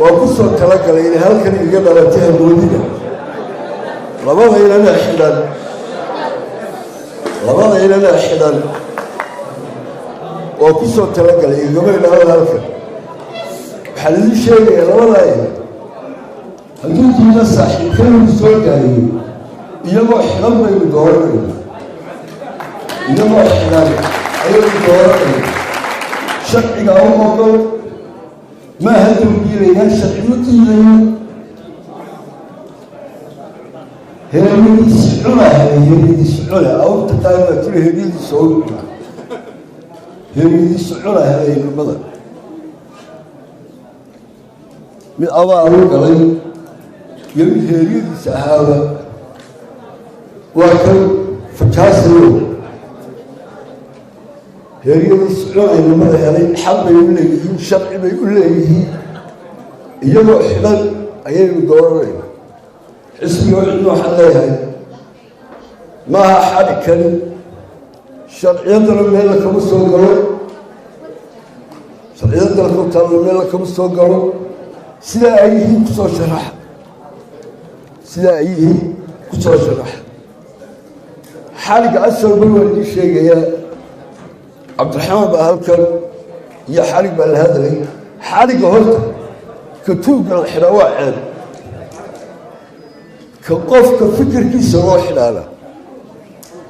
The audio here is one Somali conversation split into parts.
Waa ku soo talagalay inay halkan iga dhalatay hamoodina. Labada inana xidhan, labada inana xidhan waa ku soo talagalay, igama idhaahdo halkan. Waxaan idin sheegayaa, labadaa inan hadduu diida saaxiibkaynu soo daayo, iyagoo xidhan baynu dooranayna, iyagoo xidhan ayaynu dooranayna. Sharcigaa u ogol, maaha dambiilayaan, sharci ma diidayo. Heeryadiisi cuna helay, heeryadiisi cuna awrta qaar baa tiri heeryadiisa u cuna, heeryadiisi cuna helay. Ilmada mid abaalu galay iyo mid heeryadiisa ahaaba waa kan fajaasayo. Heeryadiisi cuna ilmada helay. Xaq bay u leeyihiin, sharci bay u leeyihiin, iyagoo xidhan ayaynu dooranayna. Xisbiga cidna waxaan leeyahay, maaha xadhi kani, sharciyaddana meella kama soo galo, sharciyada dalka u taalla meella kama soo galo. Sidaa ay yihiin kusoo sharaxa, sidaa ay yihiin kusoo sharaxa. Xadhigga asalba waa idiin sheegayaa. Cabdiraxmaan baa halkan iyo xadhig baa la hadlay. Xadhigga horta ka tuugga la xidhaa waa ceeb, ka qofka fikirkiisa loo xidhaana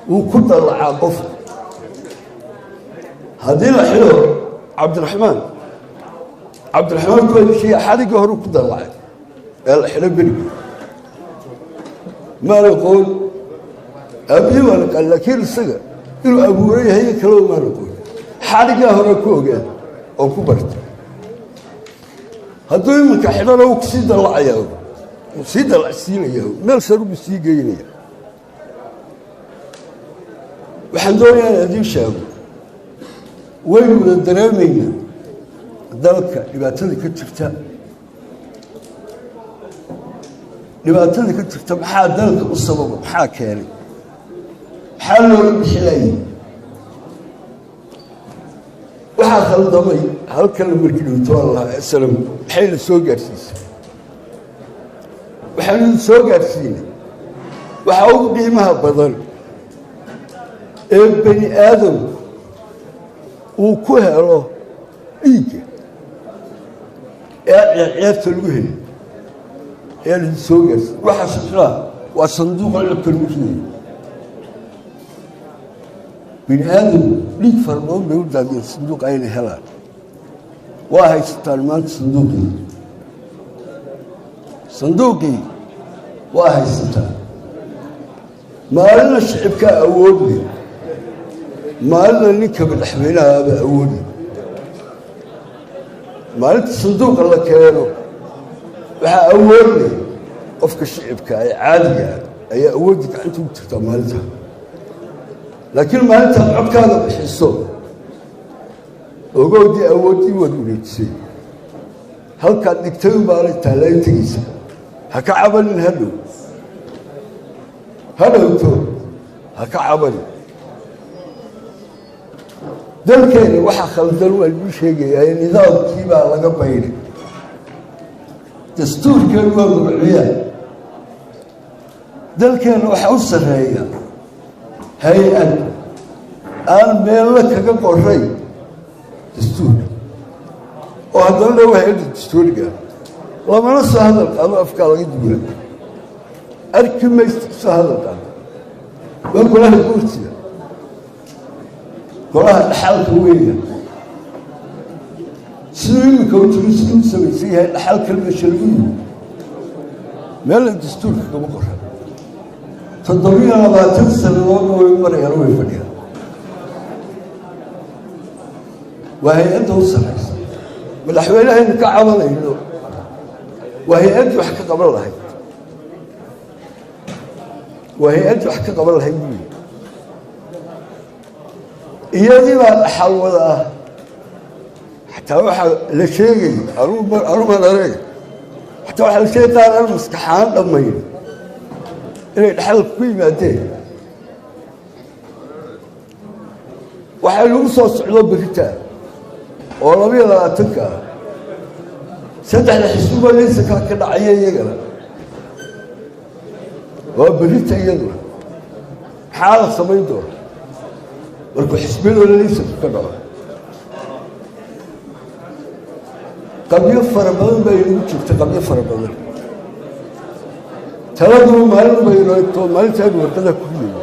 wuu ku dallacaa qofka. Haddii la xidho Cabdiraxmaan, Cabdiraxmaan kuwaa sheegaya xadhigga horuu ku dallacay ee la xidho berigi. Maan aqoon aabihii, waan aqaan, laakiin isaga inuu abuuran yahay iyo kaleba maan aqoon. Xadhiggaa hore ku ogaa oon ku bartay. Hadduu iminka xidhana wuu kusii dallacayaa, wuu sii dallacsiinayaa, meel saru buu sii geynaya. Waxaan doonayaa inaan idiin sheego, waynu wada dareemaynaa dalka dhibaatada ka jirta. Dhibaatada ka jirta maxaa dalka u sababa? Maxaa keenay? Maxaa looga bixilayay? Waxaa khaldamay halkana markii dhowtoan lahaa slm maxay la soo gaadhsiisay? Waxaanu soo gaadhsiinay waxaa ugu qiimaha badan ee bani aadamku uu ku helo dhiigga ee ceerceerta lagu helay ayaa laidin soo gaarsiin. Waxaa shaqaa waa sanduuqa codka lagu ridayo. Bini aadamku dhiig fara badan bay u daadiyeen sanduuqa inay helaan. Waa haysataan maanta sanduuqii, sanduuqii waa haysataan. Maalina shicibkaa awood leh, maalina ninka madaxweynahaaba awood leh. Maalinta sanduuqa la keeno waxaa awood leh qofka shicibka ee caadiga ah ayaa awoodda gacanta ugu jirtaa maalinta. Laakiin maalintaad codkaada bixiso, ogoodii awooddii waad wareejisay, halkaad dhigtay unbaanay taallaa tegeysa. Ha ka cabanin hadhow, hadhowto ha ka cabanin. Dalkeena waxaa khaldan waa lagu sheegayaa, nidaamkii baa laga bayday, dastuurkeenu waa magaciyaan. Dalkeenna waxaa u sarreeya hay-ad aan meelna kaga qoray dastuurka, oo haddana le waa hay-adda dastuuriga, lamana soo hadal qaado, afkaa laga duula, arki maysta soo hadal qaado. Waa golaha guurtida, golaha dhaxalka weeya. Siduu iminka u jiro, siduu u samaysan yahay, dhaxalka meesha lagu yimi meelna dastuurka kama qoran. 27 sanadoodna way marayaan, way fadhiyaan. Waa hay-adda u sarraysa. Madaxweynehaynu ka cabanayno waa hay-addii wax ka qaban lahayd, waa hay-addii wax ka qaban lahayd buyi. Iyadii baa dhaxal wada ah. Xataa waxaa la sheegay, anumaan arag, xataa waxaa la sheegay qaar aan maskaxaan dhammayn inay dhaxalka ku yimaadeen. Waxaa lagu soo socdo berita oo 22-ka ah Saddexda xisbiba liisankaa ka dhacaya iyagana waa berita. Iyaduna maxaa la samayn doona markuu xisbiyadooda liisanku ka dhaco? Qabyo fara badan baa inagu jirta, qabyo fara badan. Taladuna maalin bay inoo egto, maalintaanu warqada ku ridayno.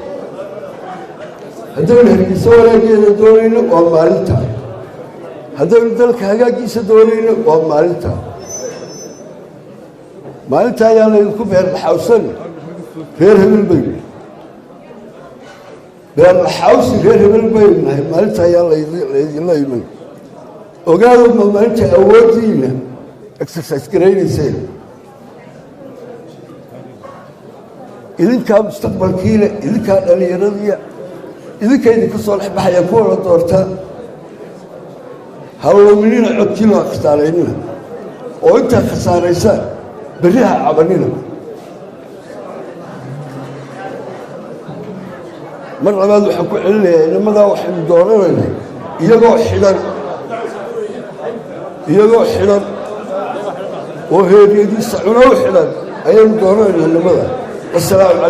Haddaynu Hargeysa wanaageeda doonayno, waa maalintaa. Haddaynu dalka hagaagiisa doonayno, waa maalintaa. Maalinta ayaa laydinku beerlaxawsan reer hebel baynu, beerlaxawsi reer hebel baynu nahay. Maalinta ayaa laydinla iman. Ogaado, ma maalinta awooddiina exercise garaynayseen. Idinkaa mustaqbalkiile, idinkaa dhallinyaradiya, idinka idinka soo dhex baxaya kuwa la doortaa. Haloominina codkiina, ha khasaaraynina, oo intaa khasaaraysaan berri ha cabanina. Mar labaad waxaan ku celinayaa, inamadaa waxaynu dooranaynaa iyagoo xidhan, iyagoo xidhan oo heeryadiisa cuno u xidhan ayaynu dooranaynaa inamada. Wasalaamu calaykum.